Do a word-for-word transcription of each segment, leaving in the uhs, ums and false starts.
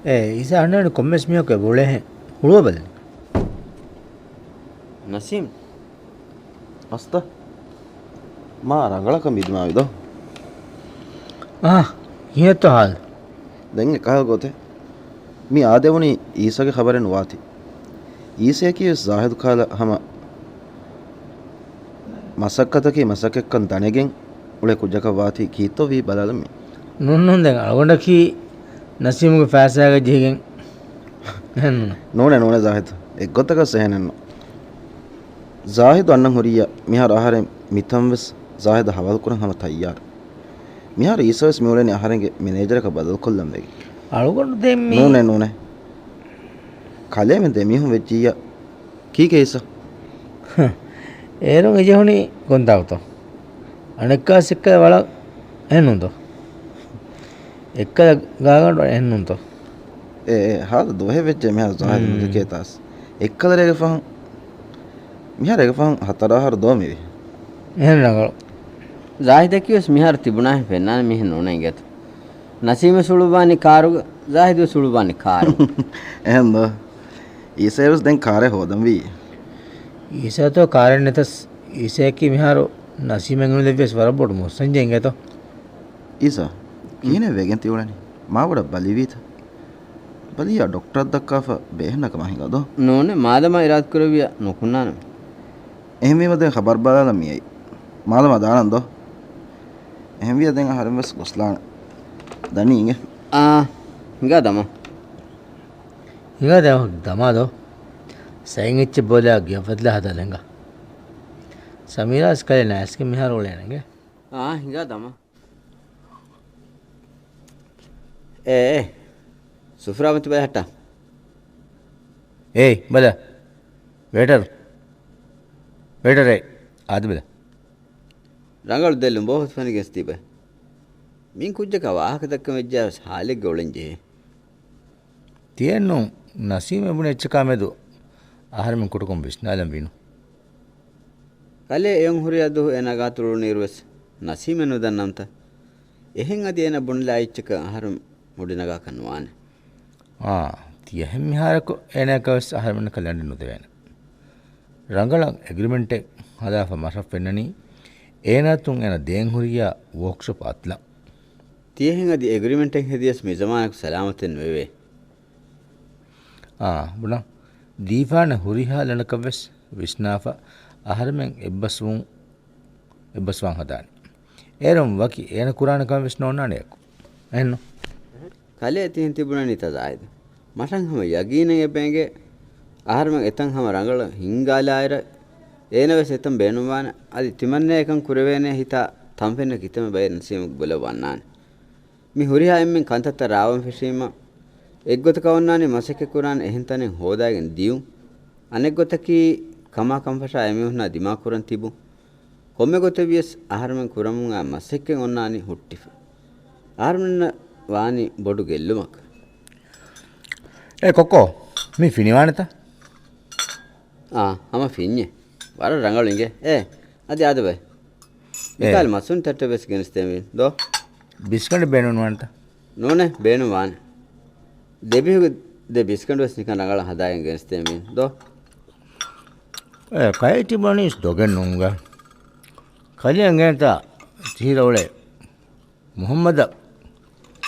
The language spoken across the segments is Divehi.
އޭ އީސާ، އަންނާނެ ކޮންމެސް މީހަކު އެބައުޅޭހެން. ހުޅުވާބަލަނީ. ނަސީމް. އަސްތަ. މާ ރަނގަޅަކަށް މިދިމާވިދޯ؟ އާ، ކިހިނެއްތޯ ހާލު؟ ދެން އެކަހަލަ ގޮތެއް. މި އާދެވުނީ އީސާގެ ޚަބަރެއް ނުވާތީ. އީސާއަކީ ވެސް ޒާހިދު ކަހަލަ ހަމަ މަސައްކަތަކީ މަސައްކަތްކަން ދަނެގެން އުޅޭ ކުއްޖަކަށް ވާތީ ކީއްތޯ ވީ ބަލާލަން މީ. ނޫން ނޫން، ދެން އަޅުގަނޑަކީ ނަސީމުގެ ފައިސާގަ ޖެހިގެން. އެހެންނޫން. ނޫނޭ ނޫނޭ ޒާހިދު. އެއްގޮތަކަށް އެހެނެއްނު. ޒާހިދު އަންނަން ހުރިއްޔާ މިހާރު އަހަރެން މިތަން ވެސް ޒާހިދަށް ހަވާލުކުރަން ހަމަ ތައްޔާރު. މިހާރު އީސާ ވެސް މިއުޅެނީ އަހަރެންގެ މެނޭޖަރަކަށް ބަދަލުކޮށްލަން ވެގެން. އަޅުގަނޑު ދެން މި ނޫނޭ ނޫނޭ. ކަލޭމެން ދެމީހުން ވެއްޖިއްޔާ. ކީކޭ އީސާ؟ އޭރުން އެޖެހުނީ ކޮންތާކުތޯ؟ އަނެއްކާސް އެއްކަލަ ވަޅަށް އެހެންނޫންތޯ؟ އެއްކަލަ ގާގަނޑު އެހެންނޫންތޯ؟ އޭ، އޭ، ހާދަ ދުވަހެއް ވެއްޖެ މިހާރު ޒާހިދު ނުދެކޭ ތާސް. އެއްކަލަ ރޭގެ ފަހުން، މިހާރު ރޭގެ ފަހުން ހަތަރު އަހަރު ދޯ މިވީ. އެހެން ރަނގަޅު. ޒާހިދަކީ ވެސް މިހާރު ތިބުނާހެން ފެންނާނެ މީހެއް ނޫނޭ އިނގޭތަ؟ ނަސީމް ވެސް އުޅުއްވާނީ ކާރުގަ، ޒާހިދު ވެސް އުޅުއްވާނީ ކާރުގަ. އެހެންދޯ؟ އީސާ ވެސް ދެން ކާރެއް ހޯދަންވީ. އީސާތޯ ކާރެއް ނެތަސް، އީސާއަކީ މިހާރު ނަސީމަށް އެނގުނުލެއްވިޔަސް ވަރަށް ބޮޑު މުއްސަންޖެއް އިނގޭތޯ. އީސާ، ކިހިނެއް ވެގެން ތިއުޅެނީ؟ މާބޮޑަށް ބަލިވީތަ؟ ބަލިޔާ ޑޮކްޓަރަށް ދައްކާފަ ބޭހެއްނަކަމާ ހިނގާދޯ؟ ނޫނޭ، މާދަމާ އިރާދަކުރެއްވިޔާ ނުކުންނާނަމޭ. އެހެންވީމަ ދެން ޚަބަރު ބަލާލަން މިއައީ. މާދަމާ ދާނަން ދޯ؟ އެހެންވިޔާ ދެން އަހަރެން ވެސް ގޮސްލާނަން. ދަނީ އިނގޭ. އާ، ހިނގާ ދަމާ. ހިނގާ ދަމާ، ދަމާ ދޯ؟ ސައިން އެއްޗެއް ބޯލާ ގެއަށް ފަތިލާ ހަދާލަން ހިނގާ. ސަމީރާ ވެސް ކަލޭ ނާސްގެ މިހާރު އުޅޭނެ އިނގޭ. އާ، ހިނގާ ދަމާ. އޭ، އޭ. ސުފުރާ މަތި ބަލަހައްޓާ. އޭ، ބަލަ. ވޭޓަރު. ވޭޓަރޭ. އާދެ ބަލަ. ރަނގަޅު ދެ ލުނބޯ ހުސްފަނި ގެނެސްދީބަ. މިން ކުއްޖަކާ ވާހަކަ ދައްކަން ވެއްޖާ ވެސް ހާލެއްގަ އުޅެން ޖެހޭ. ތިޔައެއްނު ނަސީމް އެބުނި އެއްޗަކާ މެދު އަހަރެމެން ކުޑަކޮށް ވިސްނާލަން ވީނު. ކަލޭ އެޔޮން ހުރިހާ ދުވަހު އޭނާ ގާތު އުޅުނުއިރު ވެސް ނަސީމެއް ނުދަންނަންތަ؟ އެހެން އަދި އޭނަ ބުނެލާ އެއްޗަކަށް އަހަރު މުޑި ނަގާކަށް ނުވާނެ. އާ، ތިޔަހެން މިހާރަކު އޭނާއަކަށް ވެސް އަހަރެމެންނަކަށް ލަނޑެއް ނުދެވޭނެ. ރަނގަޅަށް އެގްރިމެންޓެއް ހަދާފަ މަށަށް ފެންނަނީ އޭނާއަތުން އޭނަ ދޭން ހުރިއްޔާ ވޯކްޝޮޕް އަތްލަން. ތިޔަހެން އަދި އެގްރިމެންޓެއް ހެދިޔަސް މި ޒަމާނަކު ސަލާމަތެއް ނުވެވޭ. އާ، ބުނަ. ދީފާނެ ހުރިހާ ލަނޑަކަށް ވެސް ވިސްނާފަ އަހަރެމެން އެއްބަސްވުން، އެއްބަސްވާން ހަދާނެ. އޭރުން ވަކި އޭނަ ކުރާނެ ކަމެއް ވެސް ނޯންނާނެއަކު. އެހެންނު؟ ކަލޭ ތިހެން ތިބުނަނީތަ ޒާހިދު؟ މަށަށް ހަމަ ޔަގީނެއް އެބައެނގޭ. އަހަރެމެން އެތަން ހަމަ ރަނގަޅަށް ހިންގާލާއިރަށް އޭނަ ވެސް އެތަން ބޭނުންވާނެ. އަދި ތިމަންނަ އެކަން ކުރެވޭނޭ ހިތާ ތަންފެންނަ ކިތަންމެ ބައެއް ނަސީމުގެ ބުލަށް ވަންނާނެ. މި ހުރިހާ އެންމެން ކަންތައްތައް ރާވަން ފެށީމަ، އެއްގޮތަކަށް އޮންނާނީ މަސައްކަތް ކުރާން އެހެން ތަނެއް ހޯދާގެން ދިޔުން. އަނެއްގޮތަކީ ކަމާ ކަންފަށާ އެމީހުންނާ ދިމާކުރަން ތިބުން. ކޮންމެ ގޮތެއް ވިޔަސް އަހަރެމެން ކުރަމުން އައި މަސައްކަތް އޮންނާނީ ހުއްޓިފަ. އަހަރެމެންނަށް ވާނީ ބޮޑު ގެއްލުމަކަށް. އޭ ކޮއްކޯ، މީ ފިނިވާނެތަ؟ އާ، ހަމަ ފިންޏޭ. ވަރަށް ރަނގަޅު އިނގޭ. އޭ، އަދި އާދެބައި. އޭ. މިކާލު މަސުން ތައްޓެއް ވެސް ގެނެސްދޭންވީ ދޯ؟ ބިސްގަނޑެއް ބޭނުންވާނެތަ؟ ނޫނޭ، ބޭނުން ވާނެ. ދެބިހުގެ ދެ ބިސްގަނޑު ވެސް ނިކަން ރަނގަޅަށް ހަދާގެން ގެނެސްދޭންވީ ދޯ؟ އޭ، ކައިޓި ބަނީސް ދޮގެއް ނޫންގަ. ކަލޭ އެނގޭނެތާ ތިހިރަ އުޅޭ މުހައްމަދަށް،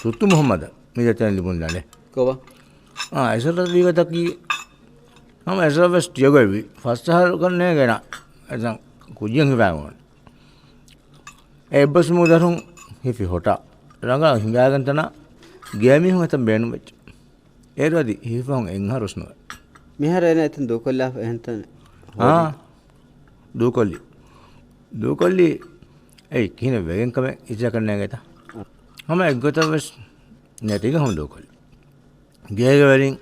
ސުއްތު މުހައްމަދަށް މި ދެތަނެއް ލިބުން ދާނެ. ކޮބާ؟ އާ، އެސަރަ ވީގަތަކީ، ހަމަ އެސަރަ ވެސް ތިޔަގޮތްވީ. ފަސް އަހަރު ކަން ނޭގޭނަ އެތަން ކުއްޖެއް ހިފާގެން. އެ އެއްބަސްވުމުގެ ދަށުން ހިފި ހޮޓާ. ރަނގަޅަށް ހިނގާގެން ތަނާ ގޭމީހުން އެތަން ބޭނުންވެއްޖެ. އޭރު އަދި ހިފިފަހުން އެއްއަހަރުވެސް ނުވޭ. މިހާރު އޭނަ އެތަން ދޫކޮށްލާފަ އެހެންތަނެއް ހޯދީ. އާ، ދޫކޮށްލީ. ދޫކޮށްލީ އެއީ ކިހިނެއް ވެގެން ކަމެއް އިތުރަކަށް ނޭނގޭތަ؟ ހަމަ އެއްގޮތަށް ވެސް ނެތިގެން ހަމަ ދޫކޮށްލީ. ގޭގެ ވެރިން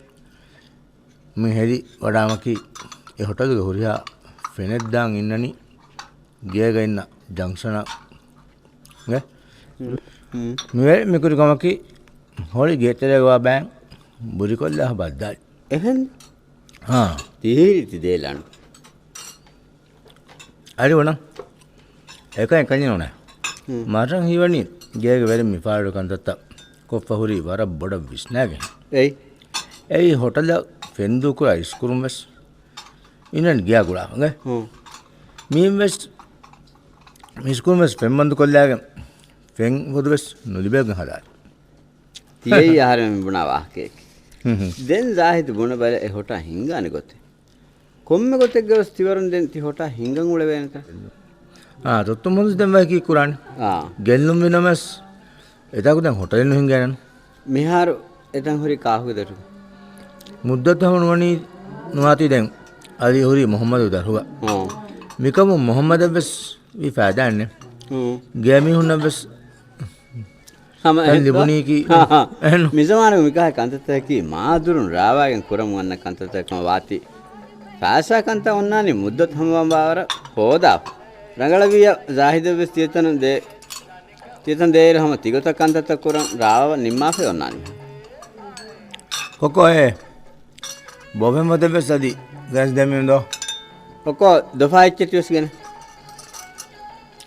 މި ހެދި ވަޑާމަކީ އެ ހޮޓަލުގެ ހުރިހާ ފެނެއްދާން އިންނަނީ ގޭގަ އިންނަ ޖަންކްޝަނަށް. އެ؟ މިވެރިން މިކުރި ކަމަކީ ހޮޅި ގޭތެރޭގަވާ ބައިން ބުރިކޮށްލާފަ ބައްދާލި. އެހެން؟ އާ. ތިހިރި ތި ދޭލާނު. އަދި އޮނަ އެކަން އެކަންޏެއް ނޫނޭ. މަށަށް ހީވަނީ ގޭގެ ވެރިން މިފާޑު ކަންތައްތައް ކޮށްފަ ހުރީ ވަރަށް ބޮޑަށް ވިސްނާގެން. އެއީ؟ އެއީ ހޮޓަލަށް ފެން ދޫކުރާ އިސްކުރުން ވެސް އިންނަނީ ގެއާ ގުޅާފަ. ހުން. މީން ވެސް މި އިސްކުރުން ވެސް ފެން ބަންދުކޮށްލާގެން ފެން ފޮދު ވެސް ނުލިބޭގެން ހަދާނެ. ތިޔައީ އަހަރެމެން ބުނާ ވާހަކައެކޭ. ހުން ހުން. ދެން ޒާހިދު ބުނެބަލަ އެ ހޮޓާ ހިންގާނެ ގޮތެއް. ކޮންމެ ގޮތެއްގަ ވެސް ތިވަރުން ދެން ތި ހޮޓާ ހިންގަން އުޅެވޭނެތަ؟ އާ، ތޮއްތު މުހައްމަދު ދެން ވަކީ ކުރާނެ. އާ. ގެއްލުން ވި ނަމަވެސް، އެތާކު ދެން ހޮޓަލެއް ނުހިނގޭނެ. މިހާރު އެތަން ހުރީ ކާކުގެ ދަށުގަ؟ މުއްދަތު ހަމަ ނުވަނީ ނުވާތީ ދެން އަދި ހުރީ މުހައްމަދު ދަށުގަ. އާ. މިކަމުން މުހައްމަދަށް ވެސް ވީ ފައިދާއެއް ނެތް. ހުން. ގޭ މީހުންނަށް ވެސް ހަމަ ތަން އެހެންތޯ؟ ލިބުނީކީ ހާ، ހާ. އެހެން. މިޒަމާނުގެ މިކަހަލަ ކަންތައްތަކަކީ މާދުރުން ރާވާގެން ކުރަމުން އަންނަ ކަންތައްތަކެއް ކަމަށް ވާތީ. ފައިސާ ކަންތައް އޮންނާނީ މުއްދަތު ހަމަވާން ވާވަރަށް ހޯދާފަ. ރަނގަޅަށް ވިއްޔާ ޒާހިދަށް ވެސް ތިޔަތަނަށް ދޭ، ތިޔަތަން ދޭއިރު ހަމަ ތިގޮތަށް ކަންތައްތައް ކުރަން ރާވާ ނިންމާފައި އޮންނާނީ. ކޮކޯ އޭ. ބޯފެން ފޮތެއް ވެސް އަދި ގެނެސްދެމީނު ދޯ. ކޮކޯ ދޮފާ އެއްޗެއް ތިވެސް ގެނެ.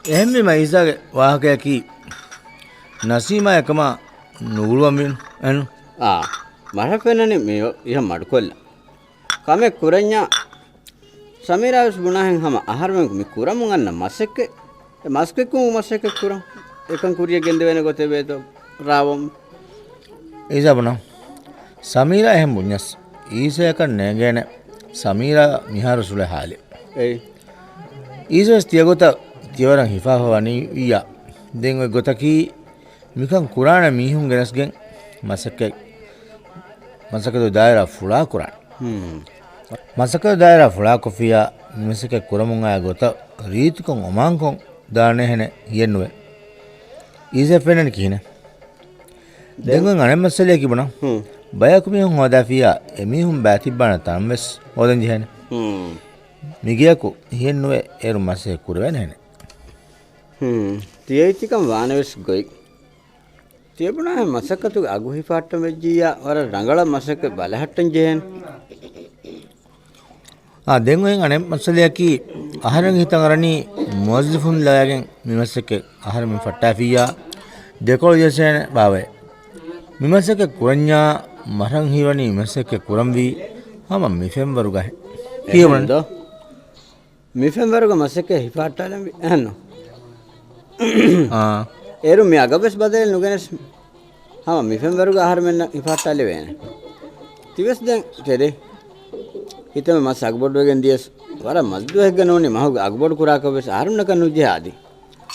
އެހެންވީމަ އީސާގެ ވާހަކަޔަކީ ނަސީމާ އެކަމާ ނުގުޅުވަން ވީނު އެން. އާ، މަށަށް ފެންނަނީ މި އިހަށް މަޑުކޮށްލަން. ކަމެއް ކުރަންޏާ ސަމީރާ ވެސް ބުނާހެން ހަމަ އަހަރުމެން މި ކުރަމުން އަންނަ މަސައްކަތް، އެ މަސްކެއްކުން މަސައްކަތް ކުރަން އެކަން ކުރިޔަށް ގެންދެވޭނެ ގޮތެއް ވޭތޯ ރާވަމު. އީސާ ބުނާ. ސަމީރާ އެހެން ބުންޏަސް އީސަޔަކަށް ނޭނގޭނެ ސަމީރާ މިހާރު ސުޅޭ ހާލެއް. އެއީ. އީސަ ވެސް ތިޔަގޮތަށް ތިޔަވަރަށް ހިފާފަ ވަނީ ވިއްޔާ. ދެން އޮތް ގޮތަކީ މިކަން ކުރާނެ މީހުން ގެނެސްގެން މަސައްކަތް، މަސައްކަތު ދާއިރާ ފުޅާ ކުރާނެ. ހުން. މަސައްކަތު ދާއިރާ ފުޅާކޮށްފިއްޔާ މި މަސައްކަތް ކުރަމުން އައި ގޮތަށް ރީތިކޮށް އޮމާންކޮށް ދާނެހެނެއް ހިޔެއްނުވޭ. އީސަ ފެންނަނީ ކިހިނެއް؟ ދެން ދެން އޮތް އަނެއް މައްސަލައަކީ ބުނާ. ހުން. ބަޔަކު މީހުން ހޯދާފިއްޔާ އެމީހުން ބައިތިއްބާނެ ތަން ވެސް ހޯދަން ޖެހޭނެ. ހުން. މިގެއަކު ހިޔެއްނުވޭ އޭރު މަސައްކަތް ކުރެވޭނެހެނެއް. ހުން. ތިޔައީ ތިކަން ވާނެ ވެސް ގޮތް. ތިޔަބުނާހެން މަސައްކަތުގެ އަގު ހިފާއްޓަން ވެއްޖިއްޔާ ވަރަށް ރަނގަޅަށް މަސައްކަތް ބަލަހައްޓަން ޖެހޭނެ. އާ، ދެން އޮތް އަނެއް މައްސަލައަކީ، އަހަރެން ހިތަށް އަރަނީ މުވައްޒަފުން ލަވައިގެން މި މަސައްކަތް އަހަރެމެން ފައްޓާފިއްޔާ ދެކޮޅު ޖެއްސޭނެ ބާވައޭ. މި މަސައްކަތް ކުރަންޏާ މަށަށް ހީވަނީ މަސައްކަތް ކުރަންވީ ހަމަ މި ފެންވަރުގަ ހެން. ކިޔަވަން. އެހެންދޯ؟ މި ފެންވަރުގަ މަސައްކަތް ހިފާއްޓާލަންވީ އެހެންނު؟ އާ. އޭރު މި އަގަށްވެސް ބަދަލެއް ނުގެނެސް ހަމަ މި ފެންވަރުގަ އަހަރެމެންނަށް ހިފާއްޓާލެވޭނެ. ތިވެސް ދެން ތެރޭ. ހިތަމެ މަސް އަގުބޮޑުވެގެން ދިޔަސް ވަރަށް މަސްދުވަހެއްގަ ނޫނީ މަހުގެ އަގުބޮޑު ކުރާކަށްވެސް އަހަރުންނަކަށް ނުޖެހާ އަދި.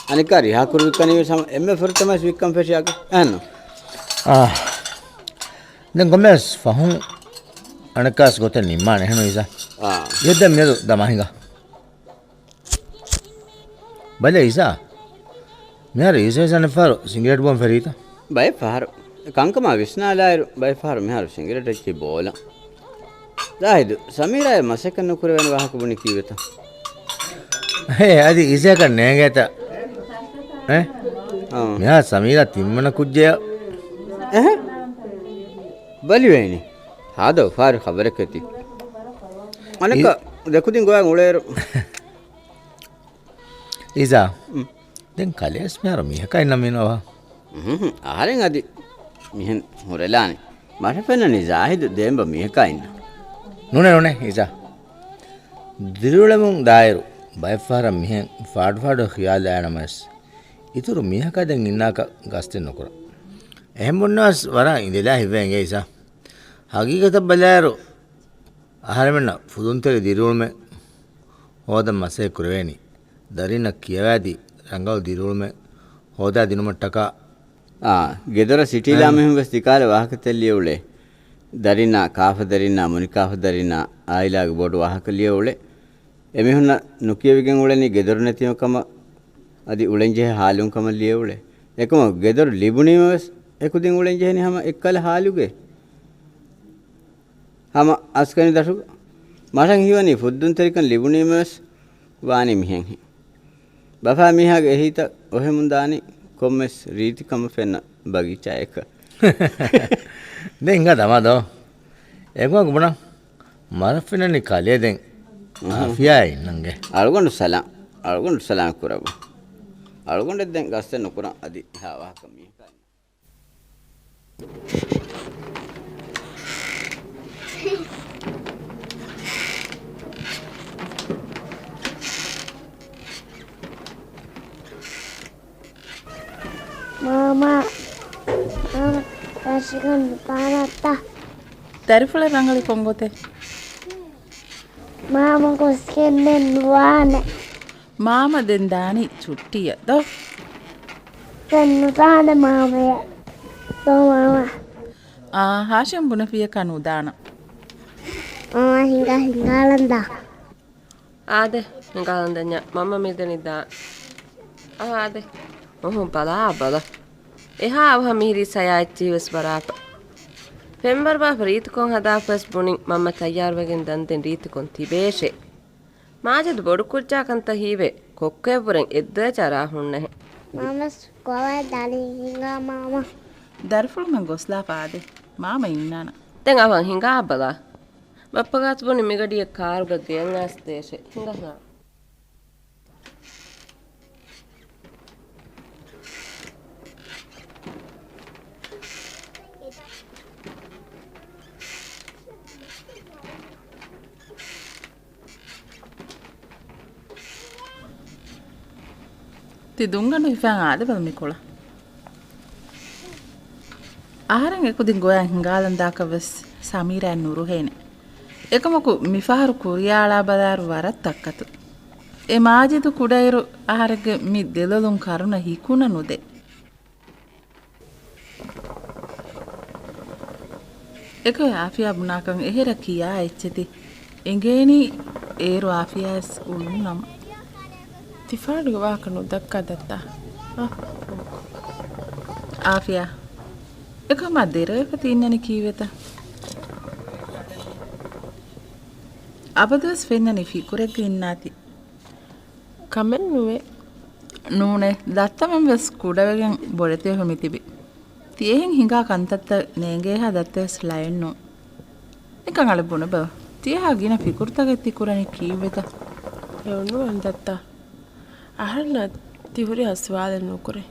އަނެއްކާ ރިހާ ކުރި ވިއްކަނީވެސް ހަމަ އެންމެ ފުރަތަމަވެސް ވިއްކަން ފެށި އަގަށް. އެހެންނު؟ އާ. ދެން ކޮންމެވެސް ފަހުން އަނެއްކާސް ގޮތެއް ނިންމާނެ އެހެންނު އީސާ؟ އާ. އިހަށް ދެން މިއަދު ދަމާ ހިނގާ. ބަލަ އީސާ، މިހާރު އީސާ އަނެއްފަހަރު ސިނގިރޭޓް ބޯން ފެރީތަ؟ ބައެއްފަހަރު. ކަންކަމާ ވިސްނާލާއިރު ބައެއްފަހަރު މިހާރު ސިނގިރޭޓް އެއްޗެއް ބޯލަން. ޒާހިދު، ސަމީރާއަށް މަސައްކަތް ނުކުރެވޭނެ ވާހަކަ ބުނީ ކީއްވެތަ؟ ހޭ، އަދި އީސާއަކަށް ނޭނގޭތަ؟ އެ؟ އާ. މިހާރު ސަމީރާ ތިންވަނަ ކުއްޖެއް. އެހެ؟ ބަލިވޭނީ. ހާދަ އުފާވެރި ޚަބަރެއް އެތި. އަނެއްކާ އި- ދެކުދިން ގޮވާ އުޅޭއިރު. އީސާ. އުން. ދެން ކަލޭސް މިހާރު މީހަކާ އިންނަ މީނު އަވަހަ. އުހު، އަހަރެން އަދި މިހެން ހުރެލާނެ. މަށަށް ފެންނަނީ ޒާހިދު ދޭންބަ މީހަކާ އިންނަ. ނޫނޭ، ނޫނޭ، އީސާ. ދިރިއުޅެމުން ދާއިރު ބައެއްފަހަރަށް މިހެން ފާޑުފާޑު ޚިޔާލާ ނަމަވެސް، އިތުރު މީހަކާ ދެން އިންނާކަށް ގަސްތެއް ނުކުރަން. އެހެން ބުންނަވަސް ވަރަށް އިނދެލާ ހިތްވޭ އިނގޭ އީސާ. ހަގީގަތަށް ބަލާއިރު، އަހަރެމެންނަށް ފުދުންތެރި ދިރިއުޅުމެއް ހޯދަން މަސައްކަތް ކުރެވޭނީ. ދަރިންނަށް ކިޔަވާދީ ރަނގަޅު ދިރިއުޅުމެއް ހޯދާ ދިނުމަށްޓަކާ. އާ، ގެދޮރަށް ސިޓީލާ އަހަން. މީހުން ވެސް ދިކާލަ ވާހަކަތައް ލިޔެ އުޅޭ. ދަރިންނާ، ކާފަ ދަރިންނާ، މުނިކާފަ ދަރިންނާ، އާއިލާގެ ބޮޑު ވާހަކަ ލިޔެ އުޅޭ. އެމީހުންނަށް ނުކިޔެވިގެން އުޅެނީ ގެދޮރު ނެތިމަ ކަމަށް އަދި އުޅެންޖެހޭ ހާލުން ކަމަށް ލިޔެ އުޅޭ. އެކަމަކު ގެދޮރު ލިބުނީމަވެސް އެކުދިން އުޅެންޖެހެނީ ހަމަ އެއްކަލަ ހާލުގައި. ހަމަ އަސްކަނި ދަށުގަ މަށަށް ހީވަނީ ފުއްދުންތެރިކަން ލިބުނީމަވެސް ވާނީ މިހެންހެން. ބަފާ މީހާގެ އެހީތައް އޮހެމުން ދާނީ ކޮންމެސް ރީތިކަމަށް ފެންނަ ބަގީޗާއަކަށް. ދެން ހިނގާ ދަމާ ދޯ. އެކުމަކު ބުނާ. މަށަށް ފެންނަނީ ކަލޭ ދެން. އުހު. އާފިޔާ އިންނަންގެ. އަޅުގަނޑު ސަލާމް. އަޅުގަނޑު ސަލާމް ކުރައްވާ. އަޅުގަނޑެއް ދެން ގަސްތެއް ނުކުރަން އަދި ހާވާހަކަ މީހަކާ. މާމާ، މާމާ، ރަށަކަށް ނުދާނަތަ؟ ދަރިފުޅަށް ރަނގަޅީ ކޮން ގޮތެއް؟ މާމަ ގޮސްގެންނެއް ނުވާނެ. މާމަ ދެން ދާނީ ޗުއްޓީއަށް ދޯ؟ ދެން ނުދާނެ މާމަޔަށް. ދޯ މާމަ. އާ، ހާޝިމް ބުނެފިއްޔަކާ ނުދާނަން. މާމަ ހިނގާ ހިނގާލަން ދާ. އާދެ، ހިނގާލަން ދަންޏާ މަންމަ މިދަނީ ދާން. އާ، އާދެ. އުހު، ބަލާ، ބަލަ. އެހާ އަވަހަށް މިހިރީ ސަޔާ އެއްޗިހި ވެސް ވަރާފަ. ފެންވަރުބާފަ ރީތިކޮން ހަދާފަ ވެސް ބުނިން މަންމަ ތައްޔާރުވެގެން ދަންދެން ރީތިކޮން ތިބޭށޭ. މާޖިދު ބޮޑު ކުއްޖާ ކަންތައް ހީވޭ، ކޮއްކޮއެއްވުރެން އެއްދުވެ ޗަރާ ހުންނަހެން. މާމަސް ގޮވައި ދަނީ ހިނގާ މާމަ. ދަރިފުޅުމެން ގޮސްލާފަ އާދެ. މާމަ އިންނާނަން. ދެން އަވަން ހިނގާ ބަލާ. ބައްޕަ ގާތު ބުނި މިގަޑިއެއް ކާރުގަ ގެޔަށް އައިސް ދޭށޭ. ހިނގާ. ތި ދުންގަނޑު ހިފާން އާދެބަލަ މިކޮޅަށް. އަހަރެން އެކުދިން ގޮޔާ ހިނގާލަން ދާކަށް ވެސް ސަމީރާއަށް ނުރުހޭނެ. އެކަމަކު މިފަހަރު ކުރިޔާ އަޅާބަލާއިރު ވަރަށް ތައްކަތު. އެ މާޖިދު ކުޑައިރު އަހަރެންގެ މި ދެލޮލުން ކަރުނަ ހިކުނަ ނުދޭ. އެކޮއެ އާފިޔާ ބުނާކަން އެހެރަ ކިޔާ އެއްޗެތި އެނގޭނީ އޭރު އާފިޔާވެސް އުޅުނު ނަމަ. ތިފާޑުގެ ވާހަކަ ނުދައްކާ ދައްތާ. އާ. އާފިޔާ. އެކަމާ ދެރަވެފަ ތި އިންނަނީ ކީއްވެތަ؟ އަބަދުވެސް ފެންނަނީ ފިކުރެއްގަ އިންނާތި. ކަމެއް ނުވޭ. ނޫނޭ، ދައްތަމެން ވެސް ކުޑަވެގެން ބޮޑެތިވެފަ މިތިބި. ތި އެހެން ހިނގާ ކަންތައްތައް ނޭނގޭހާ ދައްތަވެސް ޅައެއްނޫން. ނިކަން އަޅެ ބުނެބަ. ތިޔަހާ ގިނަ ފިކުރުތަކެއް ތި ކުރަނީ ކީއްވެތަ؟ ހެޔޮނުވަން ދައްތާ. އަހަރެންނަށް ތި ހުރިހާ ސުވާލެއް ނުކުރޭ.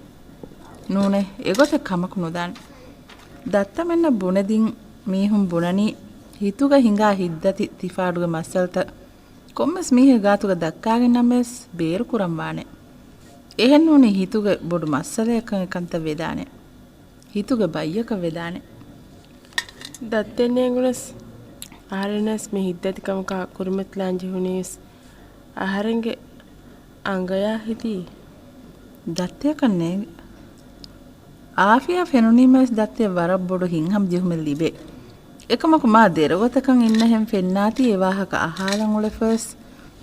ނޫނޭ، އެގޮތަށް ކަމަކު ނުދާނެ. ދައްތަމެންނަށް ބުނެދިން މީހުން ބުނަނީ ހިތުގަ ހިނގާ ހިތްދަތި ތިފާޑުގެ މައްސަލަތައް ކޮންމެސް މީހެއް ގާތުގަ ދައްކާގެން ނަމަވެސް ބޭރުކުރަން ވާނެ. އެހެންނޫނީ ހިތުގެ ބޮޑު މައްސަލަޔަކަށް އެކަންތައް ވެދާނެ. ހިތުގެ ބައްޔަކަށް ވެދާނެ. ދައްތައެއް ނޭނގުނަސް، އަހަރެންނަސް މި ހިތްދަތިކަމަކާ ކުރިމަތިލާން ޖެހުނީސް، އަހަރެންގެ އަނގަޔާ ހިތީ. ދައްތަޔަކަށް ނޭނގެ. އާފިޔާ ފެނުނީމަވެސް ދައްތަޔަށް ވަރަށް ބޮޑު ހިތްހަމަޖެހުމެއް ލިބޭ. އެކަމަކު މާ ދެރަ ގޮތަކަށް އިންނަހެން ފެންނާތީ އެ ވާހަކަ އަހާލަން އުޅެފަވެސް،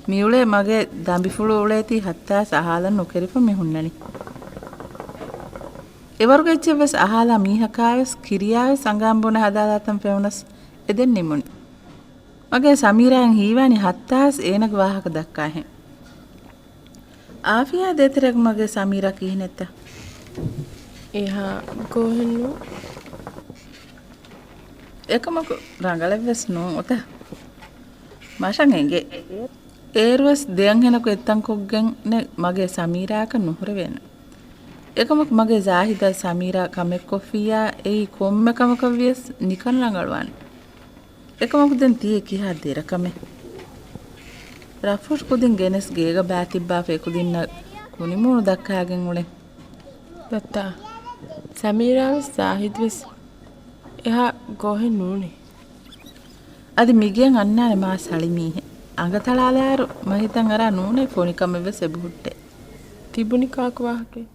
މިއުޅޭ މަގޭ ދަނބިފުޅު އުޅޭތީ ހައްތާސް އަހާލަން ނުކެރިފަ މި ހުންނަނީ. އެވަރުގެ އެއްޗެއްވެސް އަހާލާ މީހަކާވެސް ކިރިޔާވެސް އަނގައިން ބުނެ ހަދާލާތަން ފެނުނަސް އެދެން ނިމުނީ. މަގޭ ސަމީރާއަށް ހީވާނީ ހައްތާސް އޭނަގެ ވާހަކަ ދައްކާހެން. އާފިޔާ ދޭތެރޭގަ މަގޭ ސަމީރާ ކިހިނެއްތަ؟ އެހާ ގޯހެއްނު. އެކަމަކު ރަނގަޅެއްވެސް ނޫން އޮތަ؟ މަށަށް އެނގޭ. އޭރުވެސް ދެއަންހެނަކު އެއްތަންކޮށްގެންނެއް މަގޭ ސަމީރާއަކަށް ނުހުރެވޭނެ. އެކަމަކު މަގޭ ޒާހިދާ ސަމީރާ ކަމެއްކޮށްފިއްޔާ އެއީ ކޮންމެ ކަމަކަށްވިޔަސް ނިކަން ރަނގަޅުވާނެ. އެކަމަކު ދެން ތިޔަ ކިހާ ދެރަކަމެއް؟ ރަފްރުޝް ކުދިން ގެނެސް ގޭގަ ބާތިއްބާފަ އެކުދިންނަށް ކުނިމޫނު ދައްކާގެން އުޅެން. ދައްތާ، ސަމީރާވެސް ޒާހިދުވެސް އެހާ ގޯހެއް ނޫނޭ. އަދި މިގެއަށް އަންނާނެ މާ ސަޅި މީހެއް. އަނގަ ތަޅާލާއިރު މަހިތަށް އަރާ ނޫނޭ ފޮނިކަމެއްވެސް އެބަހުއްޓޭ. ތިބުނީ ކާކު ވާހަކައެއް؟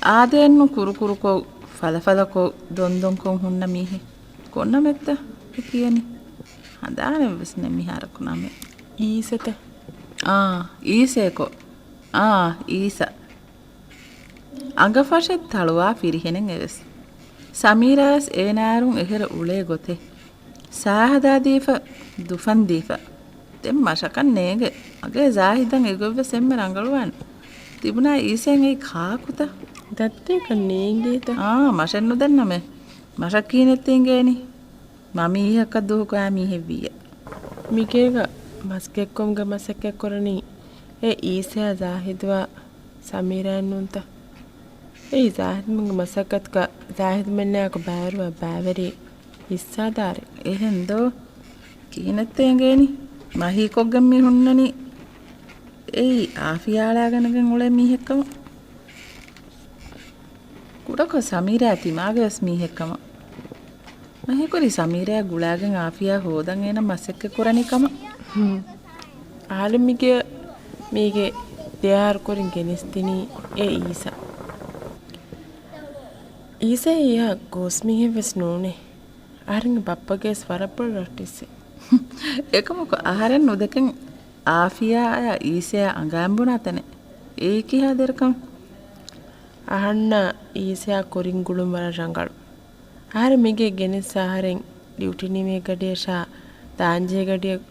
އާދެއެއްނު ކުރުކުރުކޮށް، ފަލަފަލަކޮށް، ދޮންދޮންކޮށް ހުންނަ މީހެއް. ކޮން ނަމެއްތަ އެ ކިޔަނީ؟ ހަނދާނެއްވެސް ނެތް މިހާރަކު ނަމެއް. އީސަތަ؟ އާ، އީސައެކޮ. އާ، އީސަ. އަނގަފަށެއް ތަޅުވާ ފިރިހެނެއް އެވެސް. ސަމީރާވެސް އޭނާއަރުން އެހެރަ އުޅޭ ގޮތެއް. ސާހަދާ ދީފަ، ދުފަން ދީފަ. ދެން މަށަކަށް ނޭނގެ. މަގޭ ޒާހިދަށް އެގޮތްވެސް އެންމެ ރަނގަޅުވާނެ. ތިބުނާ އީސައަށް އެއީ ކާކުތަ؟ ދައްތައަކަށް ނޭނގޭތަ؟ އާ، މަށެއް ނުދަންނަމޭ. މަށަށް ކިހިނެއްތަ އެނގޭނީ؟ މަ މީހަކަށް ދުވަހަކު އާ މީހެއްވިއްޔަ. މިގޭގަ މަސްކެއްކުމުގެ މަސައްކަތްކުރަނީ އެ އީސައާ ޒާހިދުއާ ސަމީރާއެއްނޫންތަ؟ އެއީ ޒާހިދުމެންގެ މަސައްކަތުގަ ޒާހިދުމެންނާއެކު ބައިވެރިވާ ބައިވެރި ހިއްސާދާރެއް. އެހެންދޯ؟ ކިހިނެއްތަ އެނގޭނީ؟ މަ ހީކޮށްގެން މި ހުންނަނީ އެއީ އާފިޔާ އަޅާގަނެގެން އުޅޭ މީހެއްކަމަށް. ކުޑަކޮށް ސަމީރާ ތިމާގެ ވެސް މީހެއްކަމަށް. މަހެކުރި ސަމީރާ ގުޅާގެން އާފިޔާ ހޯދަން އޭނަ މަސައްކަތް ކުރަނީ ކަމަށް. ހުން. އަހަރެން މިގެ، މީގެ ދެއަހަރު ކުރިން ގެނެސްދިނީ އެ އީސަ. އީސަ އެއާ ގޯސް މީހެއް ވެސް ނޫނޭ. އަހަރެންގެ ބައްޕަގެވެސް ވަރަށް ބޮޑު ރައްޓެއްސެއް. އެކަމަކު އަހަރެން ނުދެކެން އާފިޔާއާ އީސައާ އަނގައިން ބުނާ ތަނެއް. އެއީ ކިހާ ދެރަކަމެއް؟ އަހަންނާ އީސައާ ކުރިން ގުޅުން ވަރަށް ރަނގަޅު. އަހަރެން މިގޭ ގެނެސް އަހަރެން ޑިއުޓީ ނިމޭ ގަޑިއަށާ ދާންޖެހޭ ގަޑިއަށް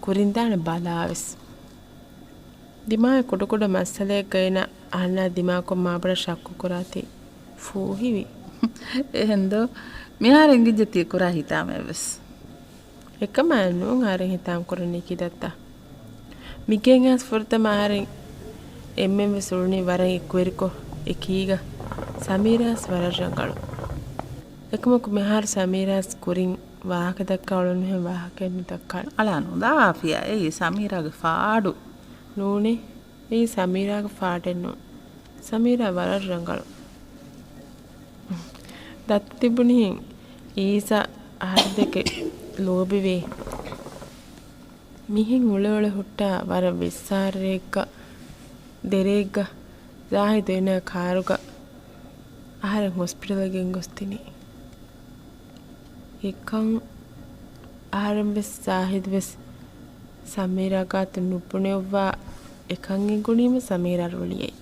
ކުރިން ދާނެ ބަލާވެސް. ދިމާވި ކުޑަކުޑަ މައްސަލައެއްގަ އޭނަ އަހަންނާ ދިމާކޮށް މާބޮޑަށް ޝައްކު ކުރާތީ ފޫހިވި. އެހެންދޯ؟ މިހާރު އެނގިއްޖެ ތި ކުރާ ހިތާމައެއްވެސް. އެކަމާއެއް ނޫން އަހަރެން ހިތާމަ ކުރަނީ ކިތައްތަ؟ މިގޭގަ ފުރަތަމަ އަހަރެން އެންމެންވެސް އުޅުނީ ވަރަށް އެކުވެރިކޮށް އެކީގަ ސަމީރާސް ވަރަށް ރަނގަޅު. އެކަމަކު މިހާރު ސަމީރާސް ކުރިން ވާހަކަ ދައްކާ އުޅުނުހެން ވާހަކައެއް ނުދައްކާނެ. އަޅާ ނުލާ އާފިޔާ އެއީ ސަމީރާގެ ފާޑު. ނޫނޭ. އެއީ ސަމީރާގެ ފާޑެއް ނޫން. ސަމީރާ ވަރަށް ރަނގަޅު. ދައްތަ ތިބުނިހެން އީސަ އަހަރެންދެކެ ލޯބިވޭ. މިހެން އުޅެ އުޅެ ހުއްޓާ ވަރަށް ވިއްސާރަ ރެއެއްގަ ދެރައެއްގަ ޒާހިދު އޭނާ ކާރުގަ އަހަރެން ހޮސްޕިޓަލަށް ގެންގޮސްދިނީ. އެކަން އަހަރެން ވެސް ޒާހިދު ވެސް ސަމީރާ ގާތު ނުބުނެއްވާ އެކަން އެނގުނީމަ ސަމީރާ ރުޅިއައި.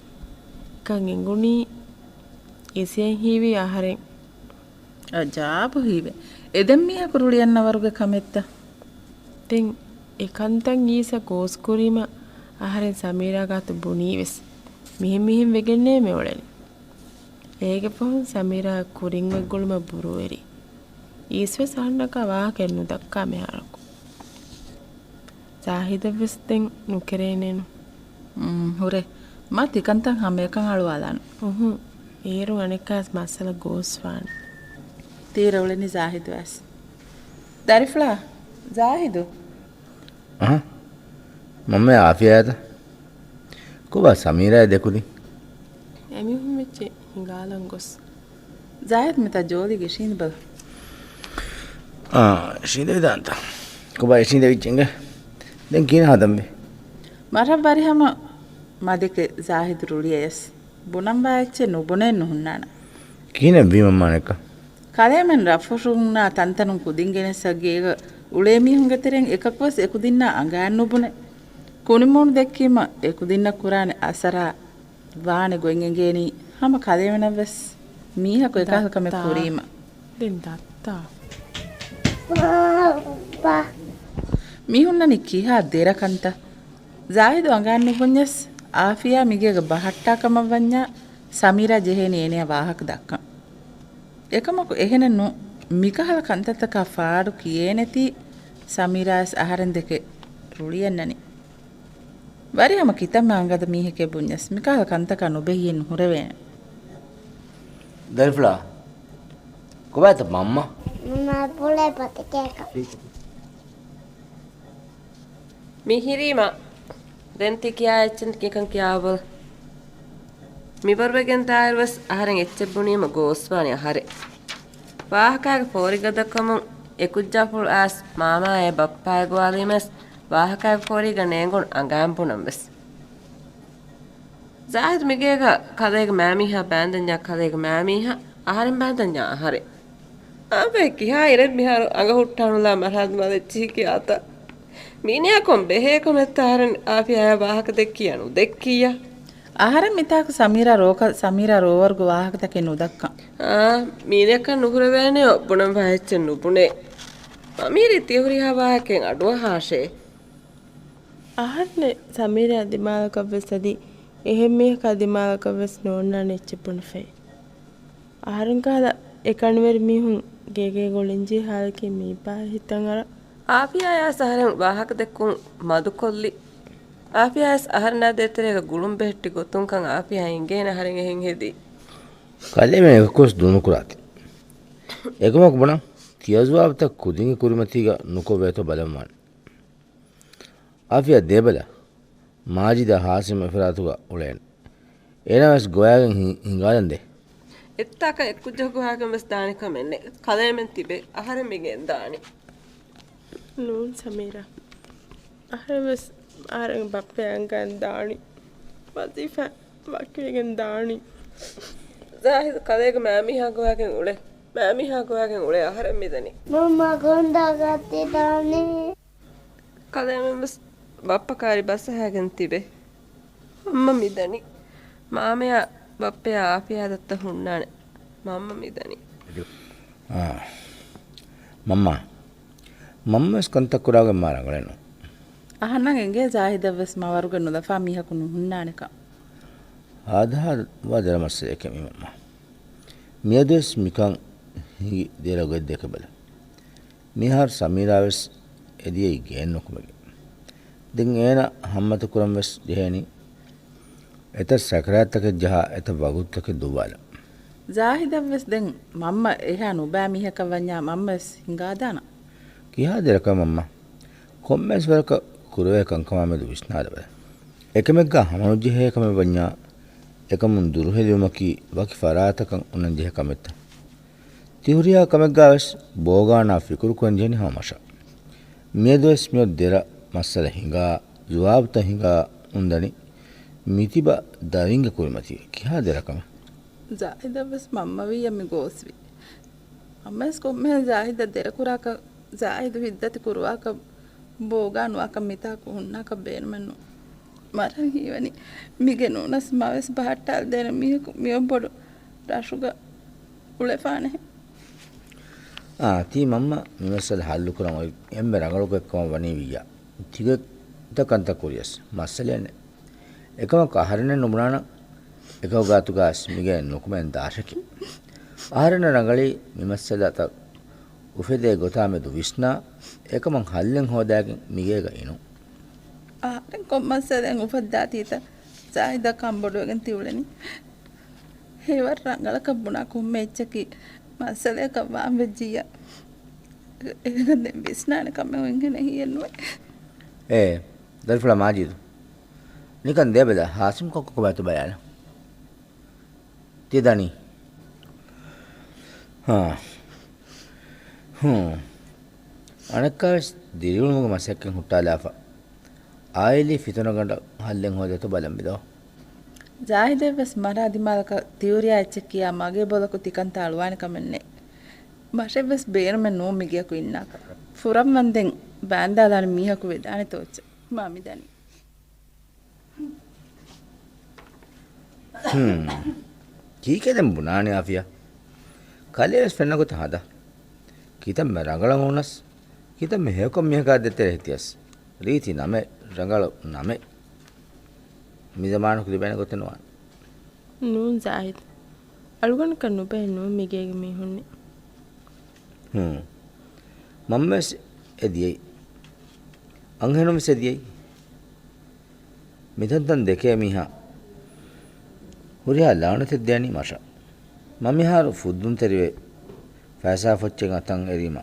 އެކަން އެނގުނީ އިސިއަން ހީވީ އަހަރެން. އަޖާބު ހީވޭ. އެދެން މީހަކު ރުޅިއަންނަ ވަރުގެ ކަމެއްތަ؟ ދެން އެކަންތައް އީސަ ގޯސް ކުރީމަ އަހަރެން ސަމީރާ ގާތު ބުނީ ވެސް. މިހެން މިހެން ވެގެންނޭ މި އުޅެނީ. އޭގެ ފަހުން ސަމީރާ ކުރިން އޮތް ގުޅުމަށް ބުރޫއެރި. އީސް ވެސް އަހަންނަކާ ވާހަކައެއް ނުދައްކާ މިހާރަކު. ޒާހިދަށް ވެސް ދެން ނުކެރޭނޭނު. އުން، ހުރޭ. މާ ތިކަންތައް ހަމައެކަން އަޅުވާލާނަން. އުހު. އޭރު އަނެއްކާސް މައްސަލަ ގޯސްވާނެ. ތީރަ އުޅެނީ ޒާހިދު ވެސް. ދަރިފުޅާ، ޒާހިދު. އަހަ. މަންމަ އާފިޔާތަ؟ ކޮބާ ސަމީރާ ދެކުދިން؟ އެމީހުން މެއްޗެއް ހިނގާލަން ގޮސް. ޒާހިދު މިތާ ޖޯލީގެ އިށީނދެބަލަ. އާ، އިށީނދެވިދާންތަ؟ ކޮބާ އިށީނދެވިއްޖެނގެ؟ ދެން ކިހިނެއް ހަދަންވީ؟ މަރަށް ވަރިހަމަ މަދެކެ ޒާހިދު ރުޅިއަޔަސް. ބުނަންވާ އެއްޗެއް ނުބުނޭ ނުހުންނާނަ. ކިހިނެއްވީ މަންމާނެއްކަ؟ ކަލޭމެން ރަފުށުންނާ ތަންތަނުން ކުދިން ގެނެސް ގޭގަ އުޅޭ މީހުންގެ ތެރެއިން އެކަކުވެސް އެކުދިންނާ އަނގައިން ނުބުނެ. ކުނިމޫނު ދެއްކީމަ އެކުދިންނަށް ކުރާނެ އަސަރާ ވާނެ ގޮތް އެނގޭނީ ހަމަ ކަލޭމެނަށްވެސް މީހަކު އެކަހަލަ ކަމެއް ދައްތާ. ކުރީމަ. ދެން ދައްތާ. މި ހުންނަނީ ކިހާ ދެރަ ކަންތައް؟ ޒާހިދު އަނގައިން ނުބުންޏަސް އާފިޔާ މިގޭގަ ބަހައްޓާ ކަމަށް ވަންޏާ ސަމީރާ ޖެހޭނީ އޭނަޔާ ވާހަކަ ދައްކަން. އެކަމަކު އެހެނެއް ނޫން. މިކަހަލަ ކަންތައްތަކާ ފާޑު ކިޔޭނެތީ ސަމީރާވެސް އަހަރެން ދެކެ ރުޅިއަންނަނީ. ވަރިހަމަ ކިތަންމެ އަނގަދަ މީހެކޭ ބުންޏަސް މިކަހަލަ ކަންތަކާ ނުބެހިއެއް ނުހުރެވޭނެ. ދަރިފުޅާ، ކޮބާތަ މަންމަ؟ މަންމަ ބުޅޭ ބަތަކޭކަ. މިހިރީމަ ދެން ތި ކިޔާ އެއްޗެއް ނިކަން ކިޔާބަލަ. މިވަރުވެގެން ދާއިރުވެސް އަހަރެން އެއްޗެއް ބުނީމަ ގޯސްވާނީ އަހަރެއް. ވާހަކާގެ ފޯރިގަދަކަމުން އެކުއްޖާފުޅު އައިސް މާމާއާ ބައްޕާއާ ގޮވާލީމަސް ވާހަކާގެ ފޯރީގަ ނޭނގުނު އަނގައިން ބުނަން ވެސް. ޒާހިދު މިގޭގަ ކަލޭގެ މައިމީހާ ބާންދަންޏާ ކަލޭގެ މައިމީހާ އަހަރެން ބާންދަންޏާ އަހަރެން. އާފިޔާ ކިހާ އިރެއް މިހާރު އަނގަ ހުއްޓާނުލާ މަރާދު މަލެއްޗިހި ކިޔާތަ؟ މީނިޔާ ކޮން ބެހޭ ކަމެއްތަ އަހަރެން އާފިޔާޔާ ވާހަކަ ދެއްކިޔާ ނުދެއްކިއްޔާ؟ އަހަރެން މިތާކު ސަމީރާ ރޯކަ-، ސަމީރާ ރޯވަރުގެ ވާހަކަތަކެއް ނުދައްކަން. އާ، މީނިޔަކަށް ނުހުރެވޭނެޔޯ ބުނަންވާ އެއްޗެއް ނުބުނޭ. އަމީރީ ތިޔަ ހުރިހާ ވާހަކައެއް އަޑުއަހާށޭ. އަހަރެން ސަމީރާ ދިމާލަކަށްވެސް އަދި އެހެން މީހަކާ ދިމާލަކަށްވެސް ނޯންނާނެ އެއްޗެއް ބުނެފައި. އަހަރެން ކަހަލަ އެކަނިވެރި މީހުން ގޭގޭގަ އުޅެންޖެހޭ ހާލަކީ މީބާ ހިތަށް އަރާ. އާފިޔާޔާސް އަހަރެން ވާހަކަ ދެއްކުން މަދުކޮށްލި. އާފިޔާޔާސް އަހަރެންނާ ދޭތެރޭގަ ގުޅުން ބެހެއްޓި ގޮތުންކަން އާފިޔާ އެނގޭނެ އަހަރެން އެހެން ހެދީ. ކަލޭމެން އެކަކުވެސް ދޫނުކުރާތި. އެކަމަކު ބުނަން، ތިޔަ ޖުވާބުތައް ކުދިންގެ ކުރިމަތީގަ ނުކޮށްވޭތޯ ބަލަންވާނެ. އާފިޔާ ދޭބަލަ، މާޖިދާ ހާސިމް އެފަރާތުގަ އުޅޭނެ. އޭނާވެސް ގޮވާގެން ހި-، ހިނގާލަން ދޭ. އެއްތާކަށް އެއްކުއްޖަކު ހޮވާގެން ވެސް ދާނެ ކަމެއް ނެތް. ކަލޭމެން ތިބެ އަހަރެން މިގެން ދާނީ. ނޫން ސަމީރާ. އަހަރެން ވެސް އަހަރެން ބައްޕަޔާ އަންގަން ދާނީ. ވަޒީފާ ވަކިވެގެން ދާނީ. ޒާހިދު ކަލޭގެ މާމީހާ ގޮވާގެން އުޅޭ. މާމީހާ ގޮވާގެން އުޅޭ އަހަރެން މިދަނީ. މަންމަ ކޮންދާ ގަތި ދާނީ. ކަލޭމެން ވެސް ބައްޕަ ކާރި ބަސް އަހާގެން ތިބެ. މަންމަ މިދަނީ. މާމަޔާ ބައްޕަޔާ އާފިޔާ ދައްތަ ހުންނާނެ. މަންމަ މިދަނީ. އާ. މަންމާ. މަންމަ ވެސް ކަންތައް ކުރާގެން މާ ރަނގަޅެއް ނޫން. އަހަންނަށް އެނގޭ ޒާހިދަށް ވެސް މަ ވަރުގެ ނުލަފާ މީހަކު ނުހުންނާނެކަން. ހާދަހާ ވާ ދެރަ މައްސަލައެކޭ މި މަންމާ. މިއަދުވެސް މިކަން ހިނގި ދެރަ ގޮތް ދެކެބަލަ. މިހާރު ސަމީރާވެސް އެދިޔައީ ގެއެއް ނުކުމެގެން. ދެން އޭނަ ހައްމަތަކުރަން ވެސް ޖެހޭނީ އެތައް ސަކަރާތްތަކެއް ޖަހާ އެތައް ވަގުތުތަކެއް ދުއްވާލަން. ޒާހިދަށް ވެސް ދެން މަންމަ އެހާ ނުބައި މީހަކަށް ވަންޏާ މަންމަ ވެސް ހިނގާދާނަން. ކިހާ ދެރަކަށް މަންމަ؟ ކޮންމެވެސް ވަރަކަށް ކުރެވޭ ކަންކަމާމެދު ވިސްނާލަބަލަ. އެކަމެއްގާ ހަމަނުޖެހޭ ކަމެއް ވަންޏާ އެކަމުން ދުރުހެލިވުމަކީ ވަކި ފަރާތަކަށް އުނަންޖެހޭ ކަމެއްތަ؟ ތިހުރިހާ ކަމެއްގާވެސް ބޯގާނާ ފިކުރު ކުރަންޖެހެނީ ހަމަ މަށަށް. މިއަދުވެސް މިއޮތް ދެރަ މައްސަލަ ހިނގާ، ޖުވާބުތައް ހިނގާ އުނދަނީ މިތިބަ ދަރިންގެ ކުރިމަތީގަ. ކިހާ ދެރަކަމެއް؟ ޒާހިދަށްވެސް މަންމަވިއްޔަ މި ގޯސްވީ. އަނބަސް ކޮންމެހެން ޒާހިދަށް ދެރަކުރާކަށް، ޒާހިދު ހިތްދަތި ކުރުވާކަށް، ބޯގާ ނުވާކަށް މިތާކު ހުންނާކަށް ބޭނުމެއްނު. މަރަށް ހީވަނީ މިގެ ނޫނަސް މަވެސް ބަހައްޓާލަދޭނެ މީހަކު މިއޮއް ބޮޑު ރަށުގަ އުޅެފާނެހެން. އާ، ތީ މަންމަ މި މައްސަލަ ހައްލުކުރަން އޮތް އެންމެ ރަނގަޅު ގޮތްކަމަށް ވަނީ ވިއްޔާ. ތިގޮތްތައް ކަންތައް ކުރިޔަސް މައްސަލައެއް ނެތް. އެކަމަކު އަހަރެންނެއް ނުބުނާނަން އެކަކު ގާތުގައިސް މިގެއިން ނުކުމެން ދާށެކޭ. އަހަރެންނަށް ރަނގަޅީ މި މައްސަލަތައް އުފެދޭ ގޮތާމެދު ވިސްނާ، އެކަމަށް ހައްލެއް ހޯދާގެން މިގޭގަ އިނުން. އަހަރެން ކޮން މައްސަލައެއް އުފައްދާތީތަ؟ ޒާހިދަށް ކަންބޮޑުވެގެން ތިއުޅެނީ. ހެޔޮވަރަށް ރަނގަޅަކަށް ބުނާ ކޮންމެ އެއްޗަކީ މައްސަލައަކަށް ވާން ވެއްޖިއްޔާ، އޭގަ ދެން ވިސްނާނެ ކަމެއް އެނގޭނެ ހިއެއްނުވޭ. އޭ، ދަރިފުޅާ މާޖިދު. ނިކަން ދޭބަލަ ހާސިމް ކޮއްކޮ ކޮބާތޯ ބަލާނަ. ތި ދަނީ. ހާ. ހޫ. އަނެއްކާވެސް ދިރިއުޅުމުގެ މަސައްކަތް ހުއްޓާލާފަ. އާއިލީ ފިތުނަގަނޑަށް ހައްލެއް ހޯދޭތޯ ބަލަން މިދޯ. ޒާހިދެއްވެސް މަރާ ދިމާލަކަށް ތިއުރިޔާ އެއްޗެއް ކިޔާ މަގޭ ބޮލަކު ތިކަންތައް އަޅުވާނެ ކަމެއް ނެތް. މަށެއްވެސް ބޭނުމެއް ނޫން މިގެއަކު އިންނާކަށް. ފުރަން ވަންދެން ބާންދާލާނެ މީހަކު ވެދާނެތޯ އެއްޗެއް. މާ މިދަނީ. ހުން. ކީކޭ ދެން ބުނާނީ އާފިޔާ؟ ކަލޭވެސް ފެންނަ ގޮތަށް ހަދާ. ކިތަންމެ ރަނގަޅަށް އުނަސް، ކިތަންމެ ހެޔޮކޮށް މީހަކާ ދޭތެރޭ ހިތިޔަސް. ރީތި ނަމެއް، ރަނގަޅު ނަމެއް. މި ޒަމާނަކު ލިބޭނެ ގޮތެއް ނުވާނެ. ނޫން ޒާހިދު. އަޅުގަނޑަކަށް ނުބައެއް ނޫން މިގޭގެ މީހުންނެއް. ހޫނ. މަންމަވެސް އެ ދިޔައީ. އަންހެނުންވެސް އެ ދިޔައީ. މިތަންތަން ދެކޭ މީހާ ހުރިހާ ލައުނަތެއް ދޭނީ މަށަށް. މަ މިހާރު ފުއްދުންތެރިވެ ފައިސާ ފޮއްޗެއް އަތަށް އެރީމަ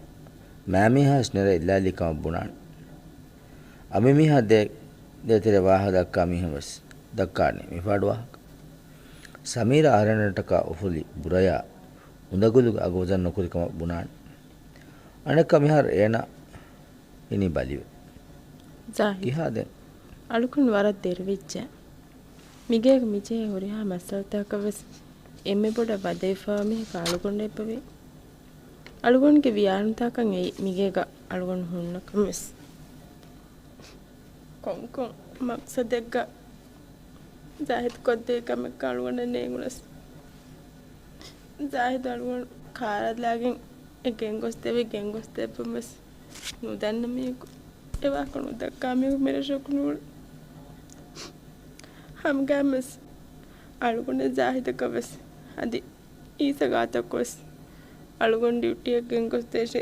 މާމީހާވެސް ނެރެ އިއްލާލި ކަމަށް ބުނާނެ. އަނބިމީހާ ދޭ، ދޭތެރޭ ވާހަކަ ދައްކާ މީހުންވެސް ދައްކާނީ މިފަހަރު ވާހަކަ. ސަމީރާ އަހަރެންނަށްޓަކާ އުފުލި ބުރަޔާ އުނދަގުލުގެ އަގު ވަޒަން ނުކުރި ކަމަށް ބުނާނެ. އަނެއްކާ މިހާރު އޭނާ އިނީ ބަލިވެ. ޒާހިދު. ކިހާ ދެން؟ އަޅުގަނޑު ވަރަށް ދެރަވެއްޖެ. މިގޭގަ މިޖެހޭ ހުރިހާ މައްސަލަތަކަށްވެސް އެންމެ ބޮޑަށް ވަދެވިފައިވާ މީހަކު އަޅުގަނޑެއްބަވޭ. އަޅުގަނޑުގެ ވިޔާނުތަކަށް އެއީ މިގޭގަ އަޅުގަނޑު ހުންނަކަންވެސް. ކޮންކޮން މަޤްޞަދެއްގަ ޒާހިދު ކޮށްދޭ ކަމެއް އަޅުގަނޑަށް ނޭނގުނަސް، ޒާހިދު އަޅުގަނޑު ކާރަލާގެން އެ ގެންގޮސްދެވި ގެންގޮސްދެއްވުންވެސް ނުދަންނަ މީހަކު، އެ ވާހަކަ ނުދައްކާ މީހަކު މިރަށަކު ނޫޅެ. ހަމަގައިމުވެސް އަޅުގަނޑެއް ޒާހިދަކަށްވެސް އަދި އީސަ ގާތަކުވެސް އަޅުގަނޑު ޑިއުޓީއަށް ގެންގޮސްދޭށޭ،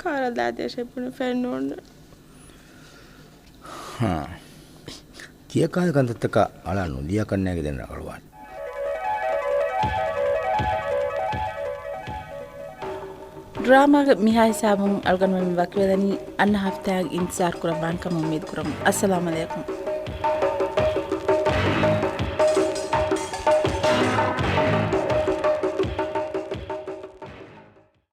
ކާރަލާދޭށޭ ބުނެފައެއް ނޯންނާނެ. ހާ. ތިޔަ ކާލެ ކަންތައްތަކާ އަޅާ ނުލިޔާ ކަންނޭނގެ ދެން ރަނގަޅުވާނެ. ޑްރާމާގެ މިހާ ހިސާބުން އަޅުގަނޑުމެން ވަކިވެލަނީ. އަންނަ ހަފްތާއަށް އިންތިޒާރު ކުރައްވާނެ ކަމަށް އުއްމީދު ކުރަމުން. އައްސަލާމް އަލައިކުމް.